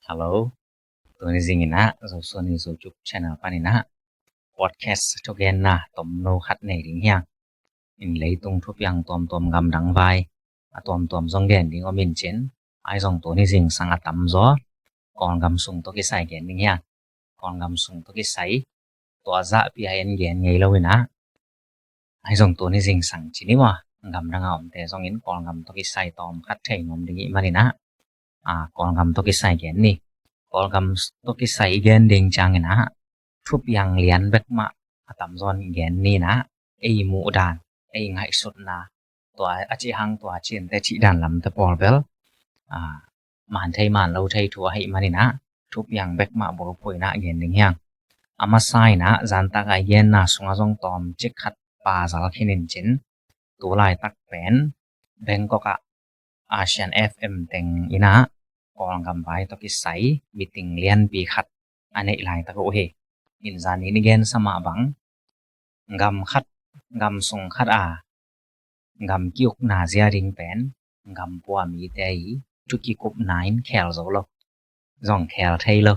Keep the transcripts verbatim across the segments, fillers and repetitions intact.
Hello. Tuni zingin ah Zosuan i YouTube channel panin ah podcast thugenna tomno khat nei ding hi hang. In leitung thupiang tuamtuam, gamdang vai a tuamtuam zong gen ding om in cin, ahi zong tuni zingsang a tamzaw Kawlgam sung tawh kisai gen ding hi hang. Kawlgam sung tawh kisai tua zahpi a en gen ngei lo in ah, ahi zong tuni zingsang ci ni maw, gamdang a omte zongin Kawlgam tawh kisai tawm khat thei nuam ding ih manin ah, a, Kawlgam tawh kisai gen ni. Kawlgam tawh kisai i gen ding ciangin ah, thupiang lian bek mah a tamzaw in gen ni in ah, ei muhdan, ei ngaihsutna, tua a cih hang tua cihte cihdan lamte pawl bel, a, man thei man lo thei thu ahih manin ah, thupiang bek mah bulphuh in ah gen ding hi hang. A masa in ah, zantak a i genna sungah zong tawmcik khat pazal khin in cin, tu laitak pen Bangkok ah Asian F M teng in ah Kawlgam vai tawh kisai meeting lianpi khat a neih laitak uh hi. In zanin i gensa mah bang, gam khat, gam sung khat a gam ki-ukna zia ding pen gam pua mite i thu kikupna in khel zo lo, zong khel thei lo.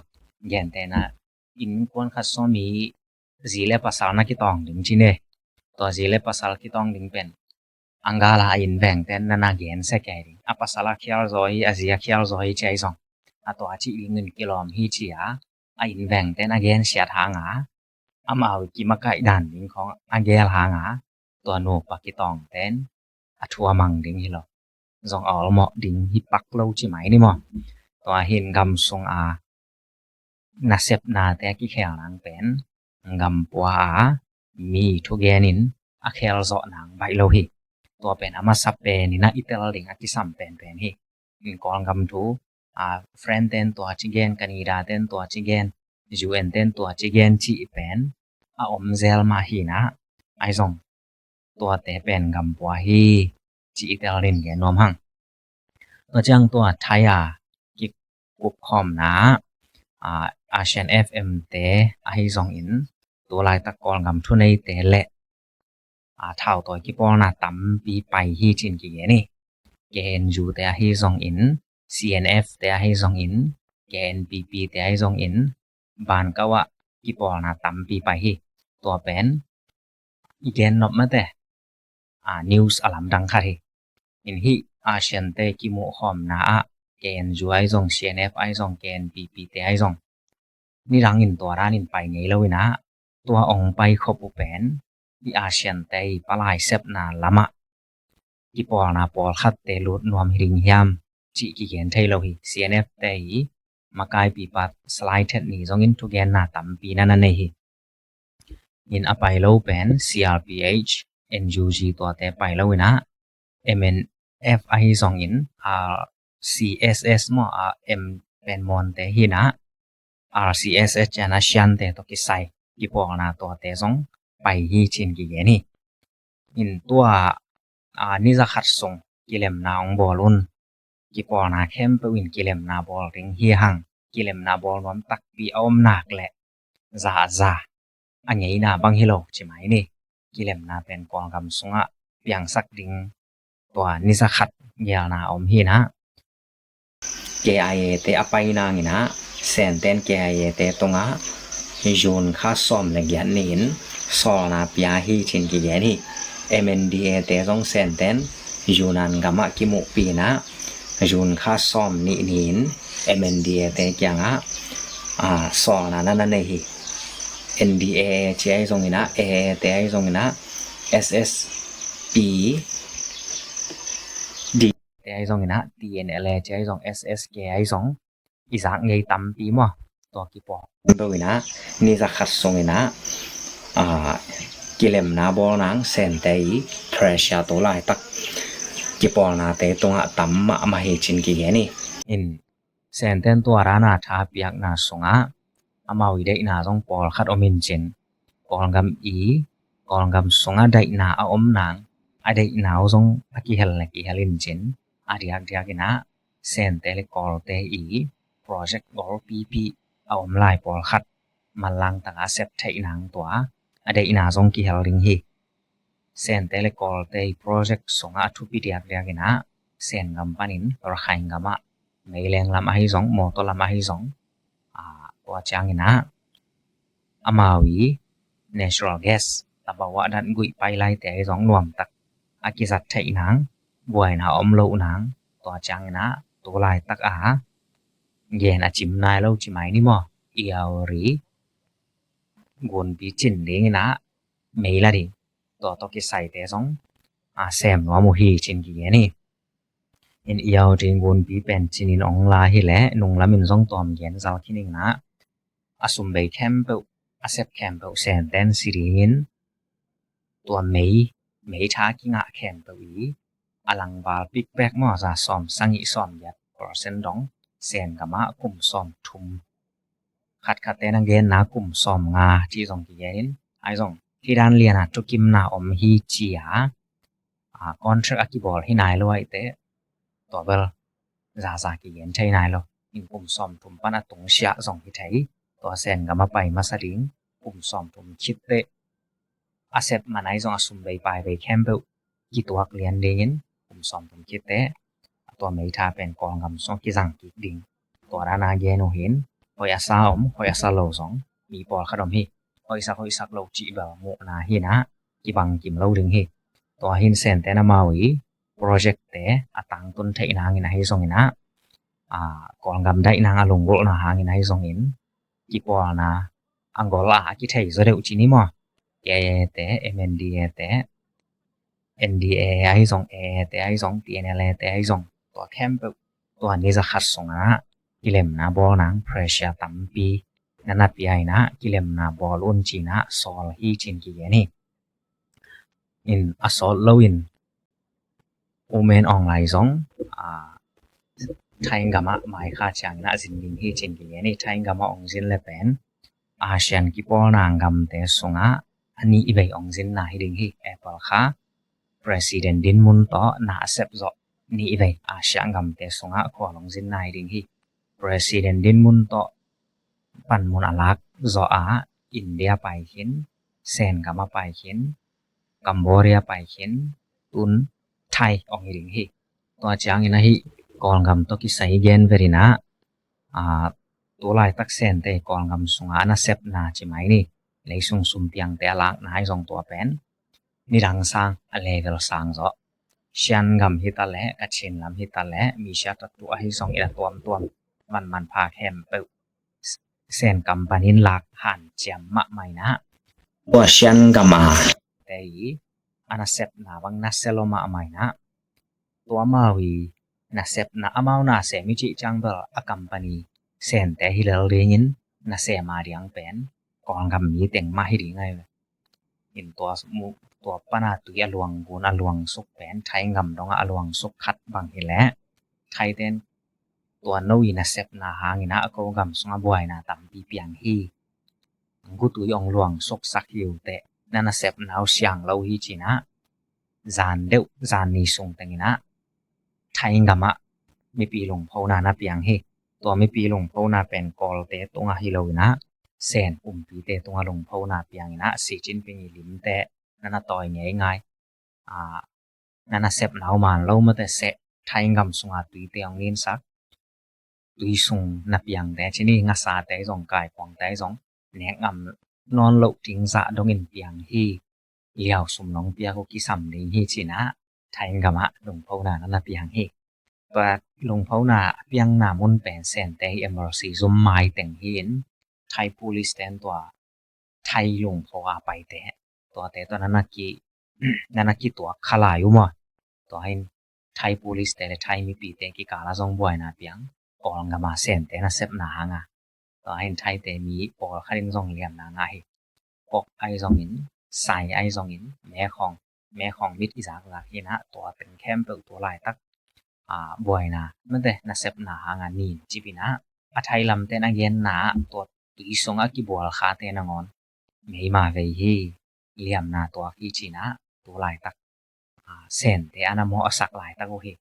Gentehna, innkuan khat sawm i zi le pasal na kitawng ding ci ne. Tua zi le pasal kitawng ding pen a gala a innvengten na na gensia kei ding. A pasal a khial zaw hi, a zi a khial zaw hi ci ahi zong, a tua cih dingin kilawm hi ci a, a innvengten a gensiat hang a, amau i kimakaih dan ding khawng a gel hang a, tua nupa kitawngten a thu a mang ding hi lo, zong a awlmawh ding hi pak lo ci mai ni maw. Tua hi in gam sung a nasepnate a kikhel nang pen gam pua a mi thugen in a khel zawh nang baih lo hi. Tua pen a masa pen in ah i tel ding a kisam penpen hi. In Kawlgam thu, a, friend ten tua ci gen, Canada ten tua ci gen, U N ten tua ci gen cih pen a om zel mah hi in ah, ahi zong tuate pen gam pua hi cih i tel ding gen nuam hang. Tua ciang tua Thai a kikupkhawmna, a, Asian F M te ahi zongin, tu laitak Kawlgam thuneite le, a, thautawi kipawlna tampi pai hi cin kigen hi. K N U te ahi zongin, C N F te ahi zongin, K N P P te ahi zongin, bankauh ah kipawlna tampi pai hi. Tua pen i gen nop mate, a, news a lamdang khat hi. In hih Asian te kimuhkhawmna ah K N U ahi zong, C N F ahi zong, K N P P te ahi zong, nidangin tua danin pai ngei lo in ah, tua ong pai khop uh pen i Asian te i palai sepna lamah kipawlna pawlkhatte lut nuam hi ding hiam cih kigen thei lo hi. C N F te i makaipipa Salai Thet Ni zongin thugenna tampi na na nei hi. In a pai lo pen C R P H, N U G tuate pai lo in ah, M N F ahi zongin, R C S S maw, a, M pen Monte hi in ah, R C S S ciang a Siante tawh kisai kipawlna tuate zong pai hi cin kigen hi. In tua, a, ni zakhat sung kilemna ong bawl un. Kipawlna khempeuh in kilemna bawl ding hi hang. Kilemna bawl nuam takpi a om nak leh za a za a ngeina bang hi lo ci mai ni. Kilemna pen Kawlgam sungah piangsak ding tua ni zakhat gelna a om hi in ah, K I A te a pai nang in ah, Senten K I A te tungah June kha sawm le giat ni-in sawlna pia hi cin kigen hi. M N D A te zong Senten Yunnan gamah kimuhpih in ah, June kha sawm nih ni-in M N D A te kiangah, a, sawlna na na nei hi. N D A A ci ahi zongin ah, A A te ahi zongin ah, S S P D te ahi zongin ah, T N L A ci ahi zong, S S K ahi zong, i zak ngei tampi maw. Tua kipawl beuh in ah, ni zakhat sungin ah, a, kilemna bawl nang Sente i pressure tu laitak kipawlnate tungah tam mahmah hi cin kigen hi. In Senten tua dana thapiakna sungah amau i deihna zong pawlkhat om in cin, Kawlgam i, Kawlgam sungah daihna a om nang, a deihna uh zong a kihel le kihel in cin, a diakdiak in ah Sente le Kawlte i project golpipi a om lai pawlkhat manlang taka a sep theih nang tua a deihna zong kihel ding hi. Sente le Kawlte i project sungah a thupi diakdiak in ah Sen gam panin Rakhine gamah meileng lam ahi zong, mawtaw lam ahi zong, tua ciangin ah amau i natural gas, tabau ah datguih pailaite ahi zong nuamtak a kizat theih nang, buaina om loh nang, tua ciangin ah tu laitak a gen a cim nai lo ci mai ni maw, Irrawaddy gunpi cin dingin ah mei la ding, tua tawh kisaite zong a sem nuam uh hi cin kigen hi. In Irrawaddy gunpi pen cinin ong la hileh nunglamin zong tawm gen zal khin ing ah, a sum bei khempeuh, a sep khempeuh Sente in si dingin, tua mei, mei tha kingah khempeuh i a langval big bag maw, za sawm sagih sawm giat percent dong Sen gamah kum sawm thum, khatkhatte na genna kum sawm nga ci zong kigen in, ahi zong hih dan liana thukimna om hi ci a, contract a kibawl hi nai lo ahih teh, tua bel zaza kigen thei nai lo. In kum sawm thum pan a tungsiah zong hi thei, tua Sen gam a pai masa ding, kum sawm thum khit teh a sep man ahi zong a sum bei pai bei khempeuh kituak lian dingin, kum sawm thum khit teh a tua mei tha pen Kawlgam sung kizang kik ding, tua dana gen uh hi. Hoih a sa om, hoih a sa lo zong mi pawlkhat om hi. Hoihsak hoihsak lo cih bel muhna hi in ah kibang kim lo ding hi. Tua hi in Sente in amau i project-te a tangtun theih nangin ahi zongin ah, Kawlgam daih nang a lunggulhna hangin ahi zongin, kipawlna a gol a a kithei zaw deuh ci ni maw, K I A te, M N D A te, N D A ahi zong, A A te ahi zong, T N L A te ahi zong, tua khempeuh tua ni za khat sungah kilemna bawl nang pressure tampi na na pia in ah, kilemna bawl un ci in ah sawl hi cin kigen hi. In a sawt loin U Min Aung Hlaing zong Thai gamah May kha ciangin ah zin ding hi cin kigen hi. Thai gamah ong zin le pen ASEAN kipawlna gamte sungah a nih vei ong zinna hi ding hi. April kha President dinmun tawh na a sep zawh nih vei ASEAN gamte sungah Kawlgam ong zinna hi ding hi. President dinmun tawh panmun a lak zawh a, India pai khin, Sen gam a pai khin, Cambodia pai khin, tun Thai ong hi ding hi. Tua ciangin ahi Kawlgam tawh kisai gen ve ding ah, tu laitak Sente Kawlgam sungah a nasepna ci mai ni, leisung sumpiangte a lakna ahi zong tua pen nidang sang a level sang zawh. Shan gam hi ta leh, Kachin lam hi ta leh, mi sia tatu ahi zong in a tuamtuam, manman pha khempeuh Sen gam panin lak hanciam mahmah in ah, tua Shan gam a te i a nasepna bang nasia lo mahmah in ah, tua amau i nasepna, amau na sem i cih ciang bel a company Sente hi lel dingin na sem a diang pen Kawlgam mi teng mah hi ding ahi ve. In tua mu, tua pana tui a luang gun a luang suk pen Thai gam dongah a luang suk khat bang hi leh, Thaiten tua no i nasepna hangin ah a ko gam sungah buaina tampi piang hi. Gutui ong luang suksak hi uh teh, na nasepna uh siang lo hi cin ah, zan deuh zan ni sung tengin ah Thai gamah mipi lungphona na piang hi. Tua mipi lungphona pen Kawlte tungah hi lo in ah, Sen kumpite tungah lungphona piang in ah, Xi Jinping i limte na na tawi ngeingai. Na nasepna uh man lo mate seh, Thai gam sunga tuite ong ninsak, tui sung na piangte ci ni, ngasate zong, kaikuangte zong nek ngam nawn loh ding zah dongin piang hi. Liau sum nong piak uh kisam ding hi cin ah Thai gamah lungphona na na piang hi. Tua lungphona a piangna mun pen Sente i M R C zum mai teng hi in, Thai police ten tua Thai lungpho a paite, tuate tua na na ki, na na kituak kha lai uh maw. Tua hin Thai police te le Thai mipite kikal ah zong buaina piang, Kawlgam a Sente nasepna hang a. Tua hin Thaite mi pawlkhat in zong liamna ngah hi. Kok ahi zongin, Sai ahi zongin, Mekhong, Mekhong mit i zakzak hi in ah, tua teng khempeuh tu laitak buaina mate nasepna hang a nin cip in ah, a Thai lamte na genna ah tua tui sungah kibual khate nangawn meima vei hi, liamna tuak hi cin ah tu laitak Sente a na mawh a sak laitak uh hi.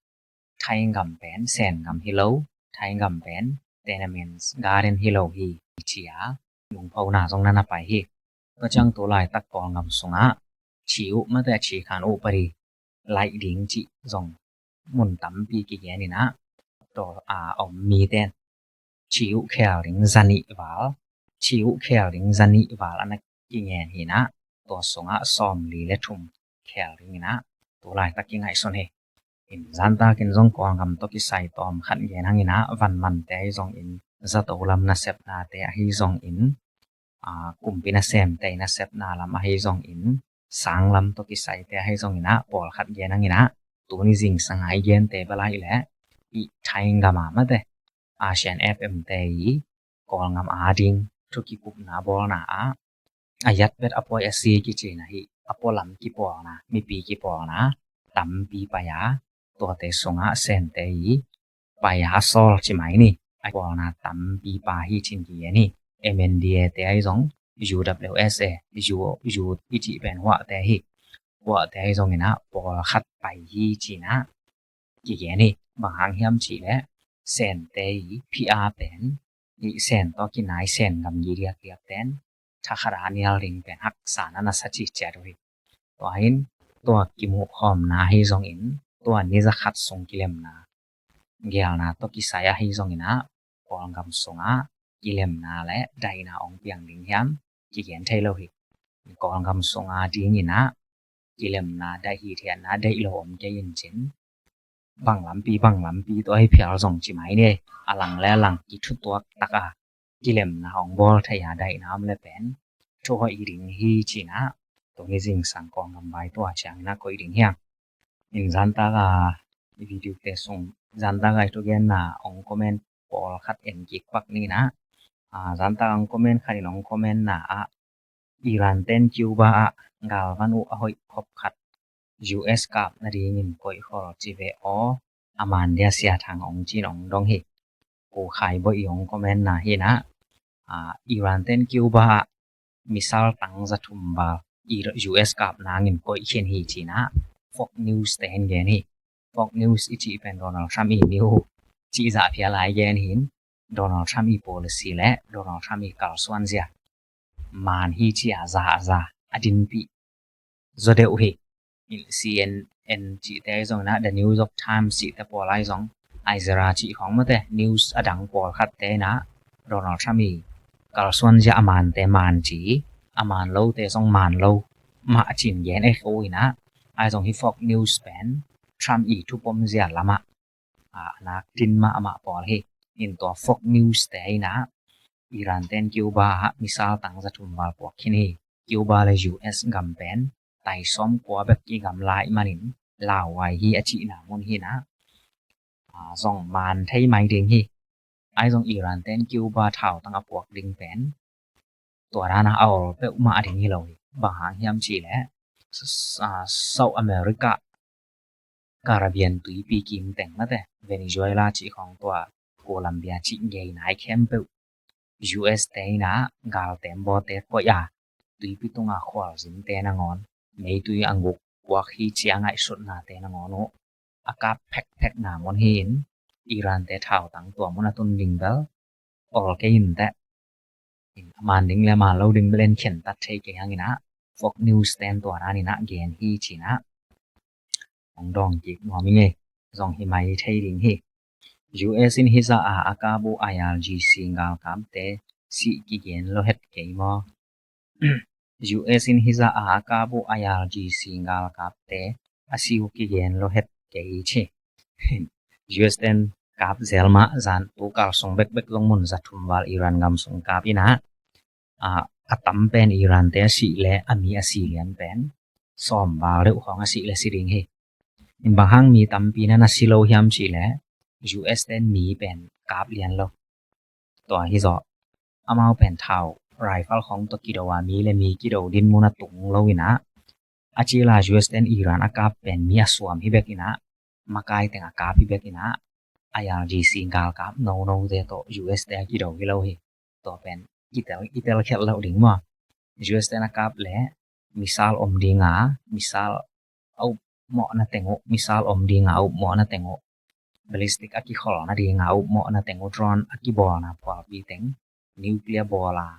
Thai gam pen Sen gam hi lo, Thai gam pen tenement garden hi lo hi ci a lungphona zong na na pai hi. Tua ciang tu laitak Kawlgam sungah thi uh mate a thi khan uh pari laih ding cih zong mun tampi kigen in ah, tua a om mite in ci uh khel ding zanih val, ci uh khel ding zanih val a na kingen hi in ah, tua sungah sawmli le thum khel ding in ah, tu laitak kingaihsun hi. In zantakin zong Kawlgam tawh kisai tawm khat gen hang in ah, vanmante ahi zongin, zato lam nasepnate ahi zongin, a, kumpi nasemte nasepna lam ahi zongin, sanglam tawh kisaite ahi zongin ah, pawlkhat gen hang in ah, tuni zingsang a i gente bel ahih leh, i Thaigam a mate, Asian F M te i Kawlgam ading thu kikupna bawlna ah, a yat bet a poi a si kicina hi, a pualam kipawlna, mipi kipawlna tampi pai a, tuate sungah Sente i pai a sawl ci mai ni, a pawlna tampi pai hi cin kigen hi. M N D A te ahi zong, U W S A, U, U i cih pen huahte hi, huahte ahi zongin ah pawlkhat pai hi cin ah kigen hi. Bang hang hiam cih leh Sente i P R pen, i Sen tawh kinai Sen gamgi diakdiak ten thakhat a nial ding pen haksa na na sa cihciat uh hi. Tua hi in, tua kimuh khawmna ahi zongin, tua ni zakhat sung kilemna, gelna tawh kisai ahi zongin ah, Kawlgam sungah kilemna le daihna hong piang ding hiam kigen thei lo hi. Kawlgam sung ading in ah, kilemna, daih hithiatna, daih lo om kei in cin, bang lampi, bang lampi tua hi phial zong ci mai ni. A lang le a lang kithutuak tak a, kilemna hong bawl thei a, daihna om le pen thu hoih ding hi cin ah, tuni zingsang Kawlgam vai tua ciangin ah koih ding hi hang. In zantak a video te sung, zantak a i thugenna hong comment pawlkhat en kik pak ni in ah, a, zantak a hong comment khat in hong comment na ah, Iran ten Cuba ah galvan uh a hoih khop khat U S kap nadingin koihkhol ci ve aw, a man dia Sia Thang hong cin hong dong hi. Ko Khai Bawi i hong comment na hi in ah, a, Iran ten Cuba ah missile tang za thum val i U S kap nangin koih khin hi cin ah, Fox News te in gen hi. Fox News i cih pen Donald Trump i news cih zah phial a i gen hi in, Donald Trump i policy le Donald Trump i kalsuan zia man hi ci a za a za a dinpih zaw deuh hi. C N N cihte ahi zongin ah, The New York Times cihte pawl ahi zong, Al Jazeera cih khawng mate, news a dang pawlkhatte in ah, Donald Trump i kalsuan zia a mante man ci, a man lote zong man lo mah cin gen ek uh in ah, ahi zong hi Fox News pen Trump i thupom zia lamah, a, a nak din mah amah pawl hi. In tua Fox News te in ah, Iran ten Cuba ah missile tang za thum val puak khin hi. Cuba le U S gam pen tai sawm kua bek i gam lai manin lauhuai hi a cihna mun hi in ah, a, zong man thei mai ding hi. Ahi zong Iran ten Cuba thautang a puak ding pen tua dan a a ol peuhmah ding hi lo hi. Bang hang hiam cih leh, s-, s-, a, South America, Caribbean tuipi kim teng mate, Venezuela cih khawng, tua Colombia cih gei nai khempeuh U S te in ah galtem bawte koih a, tuipi tunga khualzinte nangawn, meitui a guk kuak hi ci a ngaihsutnate nangawn uh a kap phekphekna mun hi in, Iran te thautang tua mun a tun ding bel ol kei in teh. In a man ding le a man lo ding bel en khentat thei kei hang in ah, Fox News ten tua dan in ah gen hi cin ah, hong dawng kik nuam hi ngei. Zong hi mai thei ding hi. U S in hizah a a kap uh I R G C galkapte sih kigen lo het kei maw? U S in hizah a a kap uh I R G C galkapte a si uh kigen lo het kei ci. U S ten kap zel mah, zan tu kal sung bekbek zong mun za thum val Iran gam sung kap in ah, a, a tam pen Iran te a sih le a mi a si lian pen sawm val deuh khawng a sih le si ding hi. In bang hang mi tampi na na si lo hiam cih leh, U S ten mi pen kap lian lo. Tua hi zaw, amau pen thau rifle khawng tawh kido a, mi le mi kido din mun a tung lo in ah, a cih la U S ten Iran a kap pen mi a suam hi bek in ah, makai teng a kap hi bek in ah, I R G C galkap nonote tawh U S te a kido hi lo hi. Tua pen i tel, i tel khialh loh ding maw? U S ten a kap leh missile om ding a, missile a upmawhna teng uh, missile om ding a upmawhna teng uh, ballistic a kikholhna ding a upmawhna teng uh, drone a kibawlna phualpi teng, nuclear bawl a,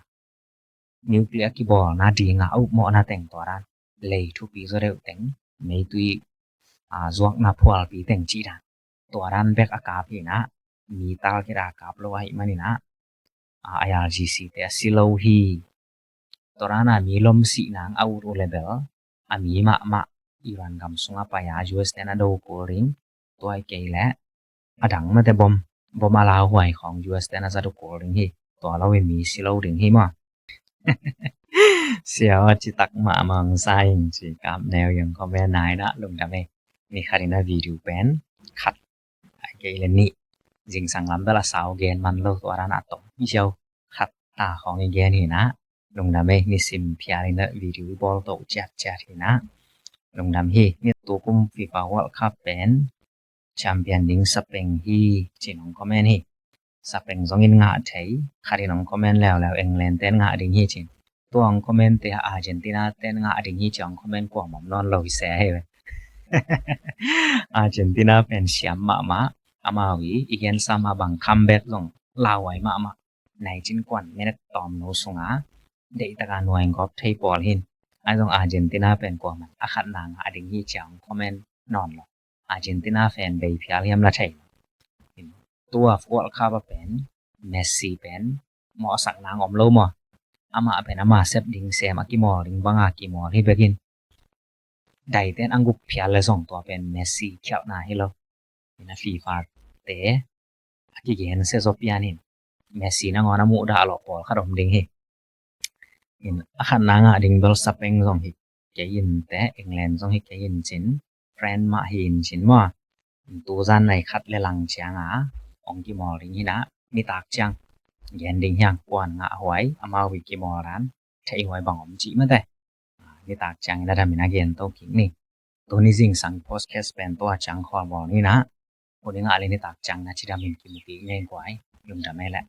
nuclear kibawlna ding a upmawhna teng, tua dan lei thupi zaw deuh teng, meitui, a, zuakna phualpi teng cih dan, tua dan bek a kap hi in ah, mi tal khit a kap lo ahih manin ah, a, I R G C te a si lo hi. Tua dan a mi lom sih nang a ut uh leh bel a mi mahmah Iran gam sungah pai a U S te na do kul ding, tua hi kei leh a dang mate bom, bom a lauhuai khawng U S te na zat uh kul ding hi. Tua lo in mi si lo ding hi maw. Siaw a citak mahmah sa ing ci kap neu ing comment nai na lungdam ei. Ni khat in a video pen khat, a kei le nih, zingsang lam bel a sau gen man lo, tua dan a tom hi siaw, khat ta khawng i gen hi na. Lungdam ei, nisim phial in a video i bawl to ciatciat hi na. Lungdam hi. Ni tu kum FIFA World Cup pen champion ding Spain hi, cin hong comment hi. Spain zong in ngah thei, khat in hong comment leuleu England ten ngah ding hi cin. Tua hong comment te Argentina ten ngah ding hi ci hong comment kuamah om nawn lo hi se hi ve. Argentina pen siam mahmah, amau i, i gensa mah bang comeback zong lauhuai mahmah. Nai cin kuan minute tawmno sunga deih taka nuai gawp thei pawl hin. Ai zong Argentina pen kuamah a khat na ngah ding hi ci hong comment nawn lo. Argentina fan bei phial hiam la thei. Tua World Cup a pen Messi pen mawhsak nang om lo maw. Amah pen ama sep ding sem a kimawl ding banga kimawl hi bekin. Daiten a guk phial le zong tua pen Messi khialhna hi lo. Ina FIFA te a kigen se zo pian in Messi nangawn a muhdah lawh pawlkhat om ding hi. In a khat na ngah ding bel Spain zong hi kei in te, England zong hi kei in cin, France mah hi in cin maw. In tu zan nai khat le lang cianga hong kimawl ding hi na, nitak ciang gen ding hiang kuan ngah huai, amau i kimawl dan thei huai bang om cih mate. Nitak ciang in a dam in a gen to kik ni. Tuni zingsang podcast pen tua ciang khawl bawl ni na. Uni ngah le nitak ciang na cidam in kimu kik ni guai. Lungdam ei leh.